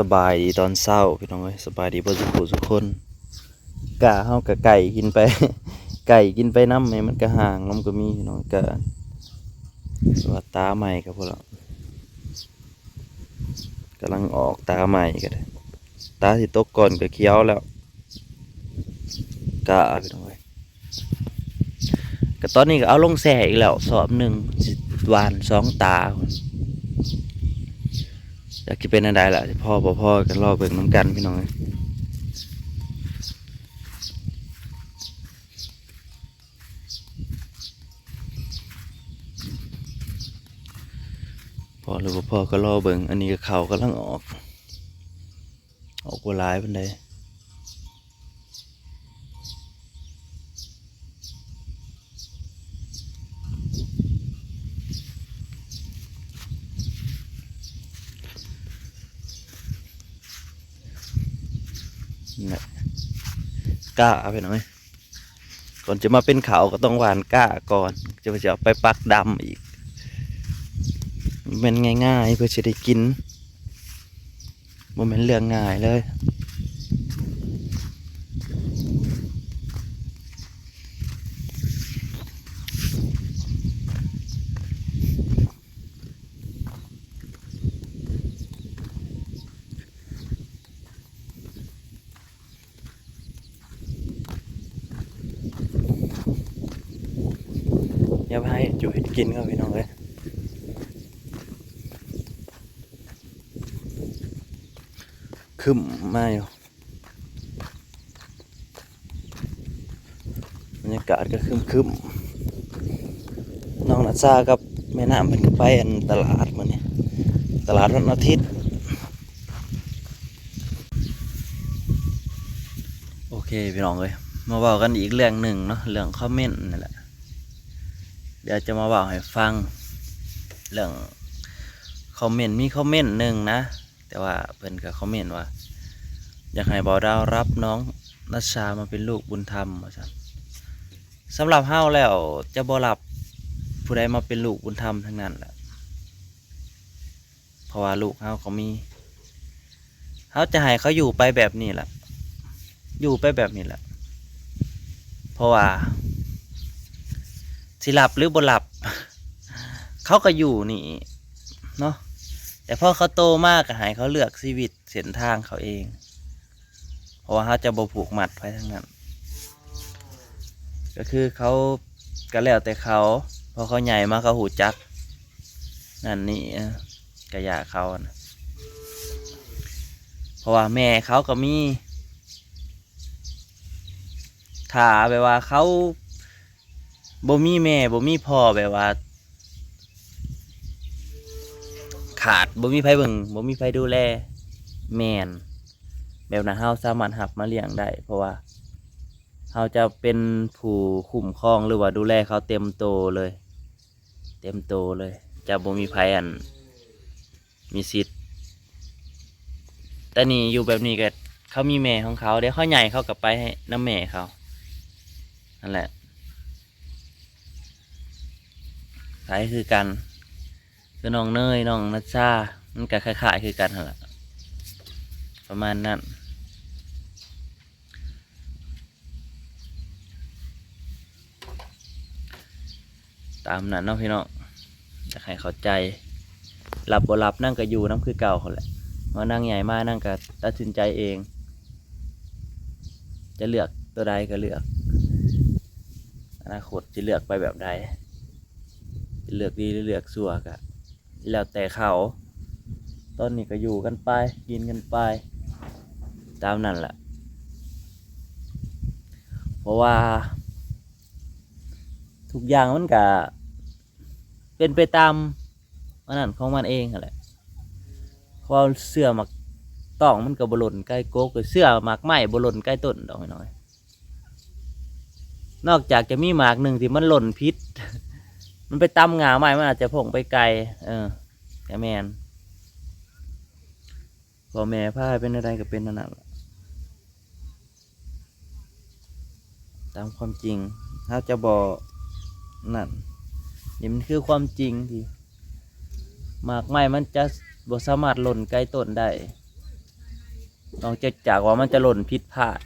ສະບາຍດີຕອນເຊົ້າພີ່ນ້ອງເອີຍ ສະບາຍດີເບິດສູ່ຜູ້ສູ່ຄົນ. ກ້າເຮົາກະໄກ່ກິນໄປ ໄກ່ກິນໄປນຳ ແມ່ນມັນກະຫ່າງນຳກະມີພີ່ນ້ອງ. ກະວ່າຕາໃໝ່ກະພຸ້ນລະ ກຳລັງອອກຕາໃໝ່ກະໄດ້ ຕາທີ່ຕົກກ່ອນກະຂຽວແລ້ວ. ກະພີ່ນ້ອງເອີຍ ກະຕອນນີ້ກະເອົາລົງແຊ່ອີກແລ້ວສອບໜຶ່ງ ຊິຫວ່ານສອງຕາ. ຈັກຊິເປັນແນວໃດລະ ຊິພໍບໍ່ພໍກະລໍເບິ່ງນຳກັນພີ່ນ້ອງເອີຍ. ພໍຫຼືບໍ່ພໍກະລໍເບິ່ງ. ອັນນີ້ກະເຂົ້າກຳລັງອອກ ອອກບໍ່ຫຼາຍປານໃດ. ນີ້ແຫຼະ ກ້າພີ່ນ້ອງເອີຍ ກ່ອນຈະມາເປັນເຂົ້າກະຕ້ອງຫວ່ານກ້າກ່ອນ ຈະ ຈະເອົາໄປປັກດຳອີກ ແມ່ນງ່າຍໆ ເພື່ອຊິໄດ້ກິນ. ບໍ່ແມ່ນເລື່ອງງ່າຍເລີຍ. ດຽວໄປຫາເຮັດຢູ່ເຮັດກິນກ່ອນພີ່ນ້ອງເອີຍ. ຄຶ້ມມາຢູ່ ບັນຍາກາດກະຄຶ້ມໆ. ນ້ອງນາຊາກັບແມ່ນ້ຳເພິ່ນກະໄປອັນຕະຫຼາດມື້ນີ້ ຕະຫຼາດວັນອາທິດ. ໂອເຄພີ່ນ້ອງເອີຍ ມາເວົ້າກັນອີກເລື່ອງໜຶ່ງເນາະ ເລື່ອງຄອມເມັນນີ້ແຫຼະ. ດຽວຈະມາເວົ້າໃຫ້ຟັງເລື່ອງຄອມເມັນ ມີຄອມເມັນໜຶ່ງນະ ແຕ່ວ່າເພິ່ນກະຄອມເມັນວ່າ ຢາກໃຫ້ບ່າວດາວຮັບນ້ອງນາຊາມາເປັນລູກບຸນທຳວ່າຊັ້ນ. ສຳລັບເຮົາແລ້ວຈະບໍ່ຮັບຜູ້ໃດມາເປັນລູກບຸນທຳທັງນັ້ນແຫຼະ ເພາະວ່າລູກເຮົາກະມີ ເຮົາຈະໃຫ້ເຂົາຢູ່ໄປແບບນີ້ແຫຼະ ຢູ່ໄປແບບນີ້ແຫຼະ ເພາະວ່າຊິຮັບຫຼືບໍ່ຮັບ ເຂົາກະຢູ່ນີ້ເນາະ. ແຕ່ພໍເຂົາໂຕມາກະໃຫ້ເຂົາເລືອກຊີວິດເສັ້ນທາງເຂົາເອງ ເພາະວ່າເຮົາຈະບໍ່ຜູກມັດໃຜທັງນັ້ນ ກະຄືເຂົາ ກະແລ້ວແຕ່ເຂົາ ພໍເຂົາໃຫຍ່ມາເຂົາຮູ້ຈັກນັ້ນນີ້ ເອີ ກະຢ່າເຂົານະ ເພາະວ່າແມ່ເຂົາກະມີ ຖ້າແບບວ່າເຂົາບໍ່ມີແມ່ບໍ່ມີພໍ່ ແບບວ່າຂາດ ບໍ່ມີໃຜເບິ່ງ ບໍ່ມີໃຜດູແລ ແມ່ນ ແບບນັ້ນເຮົາສາມາດຮັບມາລ້ຽງໄດ້ ເພາະວ່າເຮົາຈະເປັນຜູ້ຄຸ້ມຄອງ ຫຼືວ່າດູແລເຂົາເຕັມໂຕເລີຍ ເຕັມໂຕເລີຍ ຈະບໍ່ມີໃຜອັນ ມີສິດ. ແຕ່ນີ້ຢູ່ແບບນີ້ກະ ເຂົາມີແມ່ຂອງເຂົາ ດຽວເຂົາໃຫຍ່ເຂົາກະໄປນຳແມ່ເຂົາ ຫັ້ນແຫຼະ. ໄປຄືກັນ ຄືນ້ອງເນີຍ ນ້ອງນາຊາ ມັນກະຄ້າຍໆຄືກັນຫັ້ນລະ ປະມານນັ້ນ. ຕາມນັ້ນເນາະພີ່ນ້ອງ ຢາກໃຫ້ເຂົ້າໃຈ ຮັບບໍ່ຮັບນາງກະຢູ່ນຳຄືເກົ່າຫັ້ນແຫຼະ ເພາະວ່ານາງໃຫຍ່ມານາງກະຕັດສິນໃຈເອງ ຈະເລືອກໂຕໃດກະເລືອກ ອະນາຄົດຈະເລືອກໄປແບບໃດ ຈະເລືອກດີຫຼືເລືອກຊົ່ວກະ ແລ້ວແຕ່ເຂົາ ຕອນນີ້ກະຢູ່ກັນໄປ ກິນກັນໄປ ຕາມນັ້ນແຫຼະ ເພາະວ່າທຸກຢ່າງມັນກະເປັນໄປຕາມອັນນັ້ນຂອງມັນເອງຫັ້ນແຫຼະ ເພາະວ່າເຊື້ອໝາກຕ້ອງມັນກະບໍ່ຫຼົ່ນໃກ້ກົກ ເຊື້ອໝາກໄມ້ບໍ່ຫຼົ່ນໃກ້ຕົ້ນດອກ ນ້ອຍ ນອກຈາກຈະມີໝາກໜຶ່ງທີ່ມັນຫຼົ່ນຜິດ ມັນໄປຕຳງ່າໄມ້ມັນອາດຈະພົ້ງໄປໄກ ເອີ ກະແມ່ນ ພໍ່ແມ່ພາເປັນແນວໃດກະເປັນແນວນັ້ນ ຕາມຄວາມຈິງ ເຮົາຈະບໍ່ ນັ້ນ ນີ້ມັນຄືຄວາມຈິງທີ່ ໝາກໄມ້ມັນຈະບໍ່ສາມາດຫຼົ່ນໄກຕົ້ນໄດ້ ນອກຈາກວ່າມັນຈະຫຼົ່ນຜິດພາດ.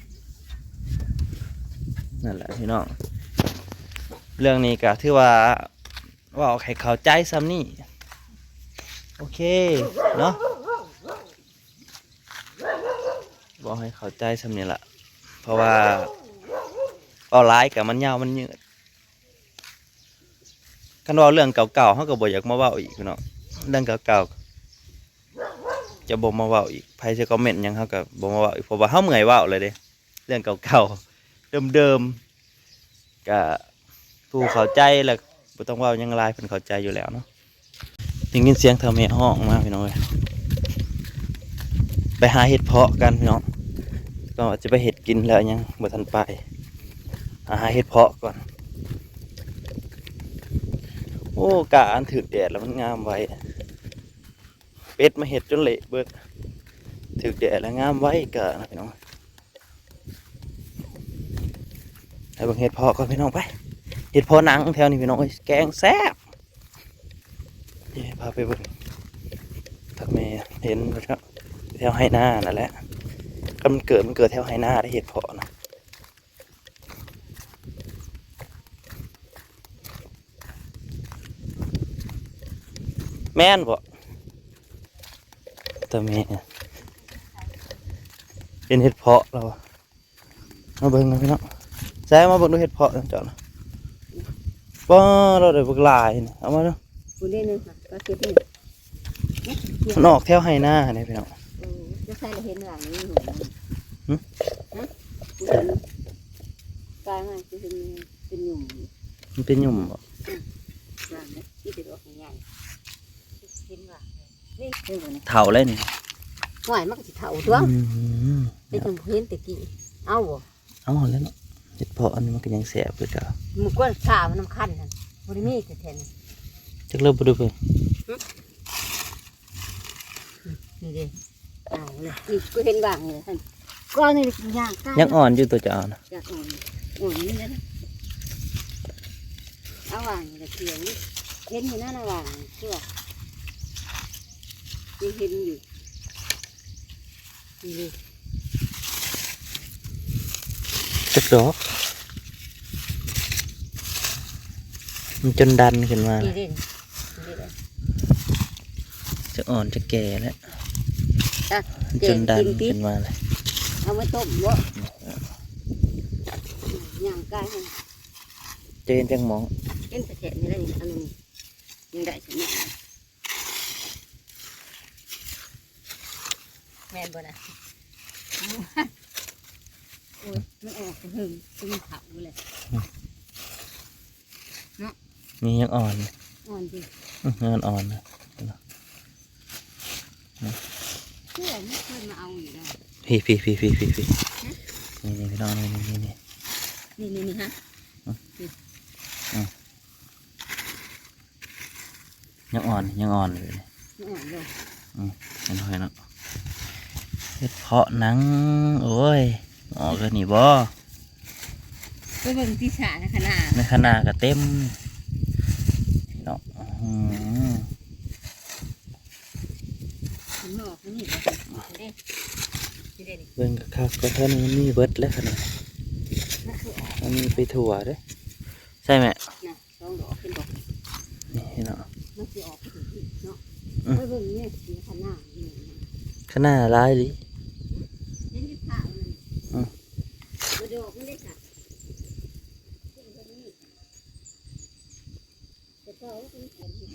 ນັ້ນແຫຼະພີ່ນ້ອງ ເລື່ອງນີ້ກໍຖືວ່າເວົ້າໃຫ້ເຂົ້າໃຈຊ່ຳນີ້ ໂອເຄເນາະ ເວົ້າໃຫ້ເຂົ້າໃຈຊ່ຳນີ້ລະ ເພາະວ່າເວົ້າຫຼາຍກໍມັນຍາວມັນຍືດ. ຄັນເວົ້າເລື່ອງເກົ່າໆ ເຮົາກໍບໍ່ຢາກມາເວົ້າອີກເນາະ ເລື່ອງເກົ່າໆ ຈະບໍ່ມາເວົ້າອີກ ໃຜຊິຄອມເມັນຫຍັງເຮົາກໍບໍ່ມາເວົ້າອີກ ເພາະວ່າເຮົາເມື່ອຍເວົ້າແລ້ວເດ້ ເລື່ອງເກົ່າໆ ເດີມໆ ກະຜູ້ເຂົ້າໃຈລະບໍ່ຕ້ອງເວົ້າຫຍັງຫຼາຍ ເພິ່ນເຂົ້າໃຈຢູ່ແລ້ວເນາະ. ໄດ້ຍິນສຽງເຖົ້າແມ່ຮ້ອງມາພີ່ນ້ອງເອີຍ ໄປຫາເຫັດເຜາະກັນພີ່ນ້ອງ ກໍວ່າຈະໄປເຮັດກິນແລ້ວຍັງບໍ່ທັນໄປ ຫາເຫັດເຜາະກ່ອນ. ໂອ້ ກ້າອັນຖືກແດດແລ້ວມັນງາມໄວ ເປັດມາເຮັດຈົນເລະເບິດ ຖືກແດດແລ້ວງາມໄວກ້ານະພີ່ນ້ອງ. ໄປເບິ່ງເຫັດເຜາະກ່ອນພີ່ນ້ອງ ໄປ ເຫັດເຜາະໜັງແຖວນີ້ພີ່ນ້ອງເອີຍ ແກງແຊບ. ນີ້ພາໄປເບິ່ງ ຖ້າແມ່ເຫັນແຖວໄຮ່ນານັ້ນແຫຼະ ຄັນມັນເກີດ ມັນເກີດແຖວໄຮ່ນາໄດ໋ ເຫັດເຜາະນະ. ແມ່ນບໍ່ ຕາແມ່ ເຫັນເຫັດເຜາະແລ້ວ ມາເບິ່ງນຳພີ່ນ້ອງ ໃສ່ມາເບິ່ງດູເຫັດເຜາະນຳເຈົ້ານະ ປ້າ ລາວໄດ້ບັກຫຼາຍນະ ເອົາມາດູ ຜູ້ໃດໜຶ່ງ ກໍເກັບນີ້ ມັນອອກແຖວໄຮ່ນານີ້ພີ່ນ້ອງ ໂອ້ ຈະໃສ່ລະເຫັນຫຼັງນີ້ຫື ຫື ກາຍມາຊິເຫັນເປັນຫຍຸ່ມ ມັນເປັນຫຍຸ່ມບໍ່ ອື ວ່າງນີ້ ມີແຕ່ດອກໃຫຍ່ ເຫັນວ່າ ນີ້ເຫັນບໍ່ນີ້ ເຖົ້າແລ້ວນີ້ ຫ້ວຍ ມັນກໍຊິເຖົ້າຕົວະ ອືມ ໄປຈົນເຫັນແຕ່ກີ້ ເອົາບໍ່ ເອົາແລ້ວເນາະ ເຫັດເຜາະອັນນີ້ມັນກໍຍັງແຊບຄືເກົ່າ ໝູກວນຊາວນຳຄັນຫັ້ນ ບໍ່ໄດ້ມີແທ້ໆ ຈັກເລີບໍ່ໄດ້ເບິ່ງ ຫຶ ນີ້ເດ້ ເອົາເລີຍ ນີ້ກໍເຫັນວ່າງນີ້ຫັ້ນ ກໍນີ້ຍ່າງກາຍ ຍັງອ່ອນຢູ່ຕົວເຈົ້ານະ ຍັງອ່ອນ ອ່ອນນີ້ແຫຼະ ເອົາວ່າງນີ້ລະ ທ່ຽງນີ້ ເຫັນຢູ່ນະ ວ່າງນີ້ ຄືວ່າ ຍັງເຫັນຢູ່ ນີ້ເດ້ ຈັກດອກ ມັນຈົນດັນຂຶ້ນມາ ນີ້ເດ້ ນີ້ເດ້ ຈັກອ່ອນຈັກແກ່ແລ້ວ ອ່ະ ມັນຈົນດັນຂຶ້ນມາແລ້ວ ເອົາມາຕົ້ມບໍ່ ຍ່າງກາຍຫັ້ນ ຈະເຫັນຈັກໝ່ອງ ເຫັນແທ້ໆ ນີ້ແຫຼະ ນີ້ ອັນນີ້ ຍັງໄດ້ຊະນີ້ ແມ່ນບໍ່ນະ ໂອ້ຍ ມັນອອກແຕ່ເຫິງ ຈົນມັນເຖົ້າແລ້ວ ອືມ ເນາະ ນີ້ຍັງອ່ອນ ອ່ອນຕິ ອືມ ມັນອ່ອນນະ ເພື່ອນມັນເຄີຍມາເອົາຢູ່ແລ້ວ ພີ້ໆໆໆໆ ຫຶ ນີ້ໆ ພີ່ນ້ອງ ນີ້ໆໆ ນີ້ໆ ນີ້ຮະ ອືມ ນີ້ ອືມ ຍັງອ່ອນ ຍັງອ່ອນຢູ່ນີ້ ຍັງອ່ອນຢູ່ ອືມ ເຫັນບໍ່ເນາະ ເຫັດເຜາະໜັງ ໂອ້ຍ ອອກແລ້ວນີ້ບໍ່ ໄປເບິ່ງຕິສາໃນຄະນາ ໃນຄະນາກໍເຕັມເນາະ ອືມ ເຫັນບໍ່ ມັນມີບໍ່ ເດ້ ເດ້ນີ້ ເບິ່ງຄັກໆ ກໍຖ້າມັນມີເບິດແລ້ວຄະນາ ມັນຄືອອກ ມັນມີໄປທົ່ວເດ້ ໃຊ່ແມ່ ນະ ສອງດອກເຫັນບໍ່ ນີ້ເນາະ ມັນຊິອອກໄປເຖິງພີ້ເນາະ ອືມ ໄປເບິ່ງນີ້ ຄະນານີ້ ຄະນາຫຼາຍອີ່ຫຼີ ເຫັນຢູ່ຂາວນັ້ນ ອືມ ບໍ່ດອກມັນເດ້ຊະ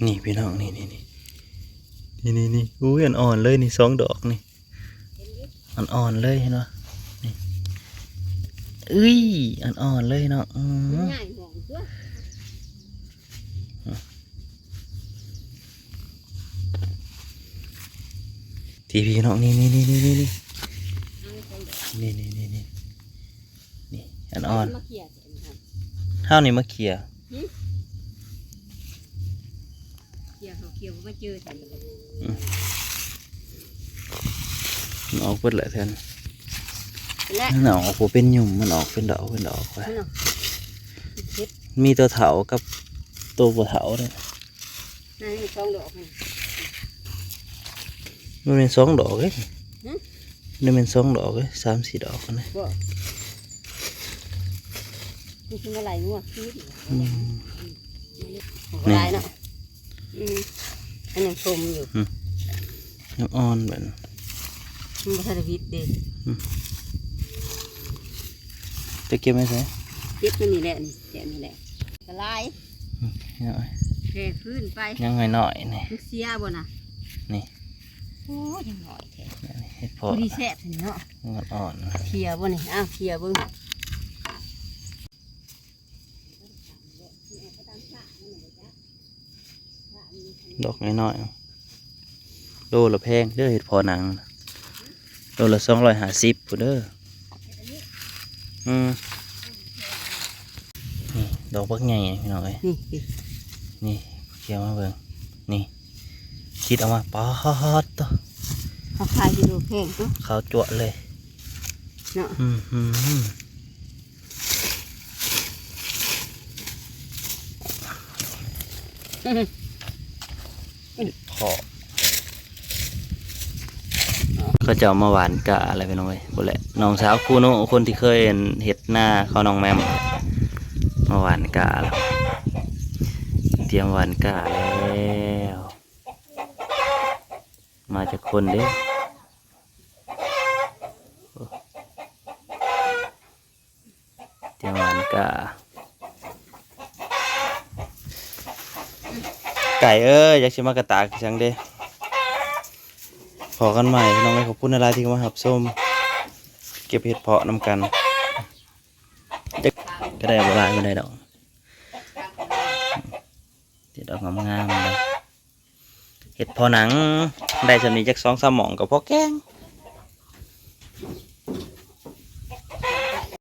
ນີ້ພີ່ນ້ອງ ນີ້ໆໆ ນີ້ໆໆ ອຸ້ຍ ອ່ອນໆເລີຍນີ້ ສອງດອກນີ້ ອ່ອນໆເລີຍ ເຫັນບໍ່ ນີ້ ເອີຍ ອ່ອນໆເລີຍເນາະ ອືມ ງ່າຍໝອງຕົວ ທີ່ພີ່ນ້ອງ ນີ້ໆໆໆໆ ນີ້ ນີ້ໆໆໆ ນີ້ ອັນອ່ອນ ມາເຂຍໃສ່ອັນນັ້ນ ເຮົານີ້ມາເຂຍ ຫຶ ເຂຍເຂົາ ເຂຍບໍ່ມາເຈີແທ້ນີ້ ອືມ ມັນອອກເບິດແຫຼະແທ້ນ ແລະ ມັນອອກບໍ່ເປັນຫຍຸ່ມ ມັນອອກເປັນດອກ ເປັນດອກໄປ ມັນອອກ ເຫັດ ມີຕົວເຖົ້າກັບຕົວບໍ່ເຖົ້າເດ້ ນັ້ນສອງດອກ ມັນແມ່ນສອງດອກເດ້ ຫຶ ນີ້ແມ່ນສອງດອກເອີຍ ສາມສີ່ດອກຫັ້ນນະ ບໍ່ ມັນຊິມາໄລ່ງົວຄືນ ອືມ ບໍ່ຫຼາຍເນາະ ອືມ ອັນຍັງຊົມຢູ່ ອືມ ຍັງອ່ອນບັດນີ້ ມັນບໍ່ທັນໄດ້ຫວິດເດ້ ອືມ ຈະເກັບໄວ້ໃສ? ເກັບໄວ້ນີ້ແຫຼະ ນີ້ ແຖວນີ້ແຫຼະ ກະຫຼາຍ ອືມ ເອົາ ແຜ່ພື້ນໄປ ຍັງນ້ອຍໆນີ້ ມັນເສຍບໍ່ນະ? ນີ້ ໂອ້ຍ ຍັງນ້ອຍແທ້ ເຫັດເຜາະ ພໍດີແຊບແທ້ເນາະ ມັນອ່ອນ ເຂົ້ຍບໍ່ນີ້? ອ້າວ ເຂົ້ຍເບິ່ງ ດອກນ້ອຍໆ ໂລລະແພງເດີ ເຫັດເຜາະໜັງ ໂລລະສອງຮ້ອຍຫ້າສິບພຸ້ນເດີ ອືມ ນີ້ ດອກບັກໃຫຍ່ພີ່ນ້ອງເອີຍ ນີ້ ນີ້ ເຂົ້າມາເບິ່ງ ນີ້ ຄິດອອກມາ ປາດໂທ້ ເຂົາຂາຍຢູ່ໂລແພງເນາະ ຂາວຈັ້ວະເລີຍ ເນາະ ອືມ ເພາະ ເຂົາເຈົ້າມາຫວ່ານກ້າແລ້ວພີ່ນ້ອງເອີຍ ພຸ້ນແຫຼະ ນ້ອງສາວຄູໂນ ຄົນທີ່ເຄີຍເຮັດນາຂອງນ້ອງແໝ່ມ ມາຫວ່ານກ້າແລ້ວ ຕຽມຫວ່ານກ້າແລ້ວ ມາຈັກຄົນເດ້? ຕຽມຫວ່ານກ້າ ໄກ່ເອີຍ ຢາກຊິມາກະຕາກອີ່ຫຍັງເດ້ ພໍ້ກັນໃໝ່ພີ່ນ້ອງເອີຍ ຂອບຄຸນຫຼາຍໆທີ່ເຂົ້າມາຮັບຊົມ ເກັບເຫັດເຜາະນຳກັນ ກະໄດ້ບໍ່ຫຼາຍປານໃດດອກ ເດັດອອກງາມໆເດ້. ເຫັດເຜາະໜັງ ໄດ້ສ່ຳນີ້ຈັກສອງສາມໝ່ອງກໍພໍແກງ